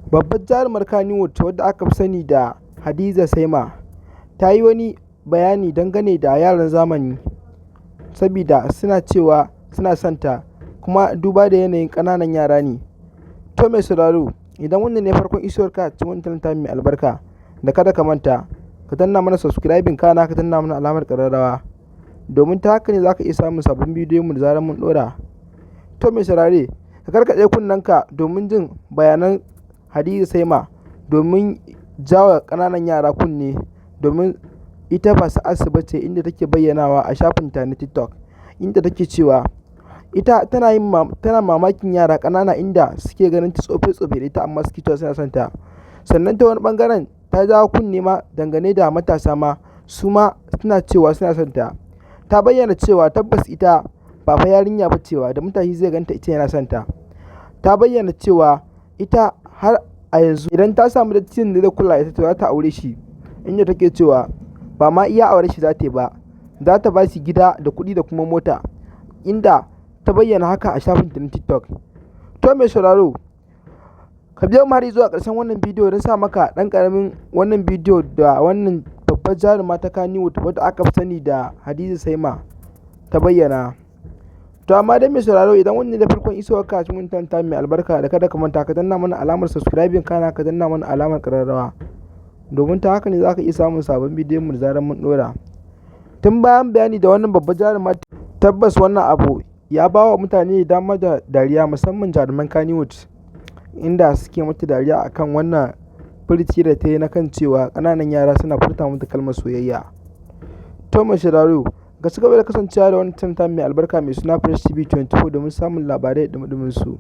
Babbar jarumar Kannywood wadda aka fi sani da Hadiza Saima ta yi wani bayani dangane da yaran zamani, sabida suna cewa suna son ta, kuma duba da yanayin ƙananan yara ne. To mai sauraro, idan wannan ne farkon isowarka cikin wannan channel mai albarka, da kada ka manta ka danna mana subscribing, kana ka danna mana alamar ƙararrawa, domin ta haka ne za ka iya samun sabbin bidiyon mu da zarar mun ɗora. To mai saurare, ka karkaɗe kunnenka domin jin bayanan Hadiza Saima domin jawa ƙananan yara kunne, domin ita ba sa'arsu ba ce, inda take bayyanawa a shafinta na TikTok, inda take cewa ita tana mamakin yara ƙanana inda suke ganin ta tsofe-tsofe da ita, amma suke cewa suna son ta. Sannan ta wani ɓangaren ta jawo kunne ma dangane da matasa ma, su ma suna cewa suna son ta. Ta bayyana cewa tabbas ita ba fa yarinya ba cewa da matashi zai ganta ita yana son ta. Ta bayyana cewa ita har a yanzu idan ta samu dattijon da zai kula ita, to za ta aure shi, inda take cewa ba ma iya aure shi za ta yi ba, za ta ba shi gida da kuɗi da kuma mota, inda ta bayyana haka a shafinta na TikTok. To mai sauraro, ka biyo mu har zuwa ƙarshen wannan bidiyo don sa maka ɗan ƙaramin wannan bidiyo da wannan babbar jaruma ta Kannywood wadda aka fi sani da Hadiza Saima ta bayyana. To amma dai mai sauraro, idan wannan ne farkon isowarka cikin wannan channel mai albarka, da kada ka manta ka danna mana alamar subscribing, kana ka danna mana alamar ƙararrawa, domin ta haka ne za ka iya samun sabon bidiyon mu da zarar mun ɗora. Tun bayan bayani da wannan babbar jaruma, tabbas wannan abu ya ba wa mutane dama da dariya, musamman jaruman Kannywood, inda suke mata dariya akan wannan furuci da ta yi na kan cewa ƙananan yara suna furta mata kalmar soyayya. To mai sauraro, ka ci gaba da kasancewa da wannan channel mai albarka mai suna Fresh TV 24 domin samun labarai da ɗumi su.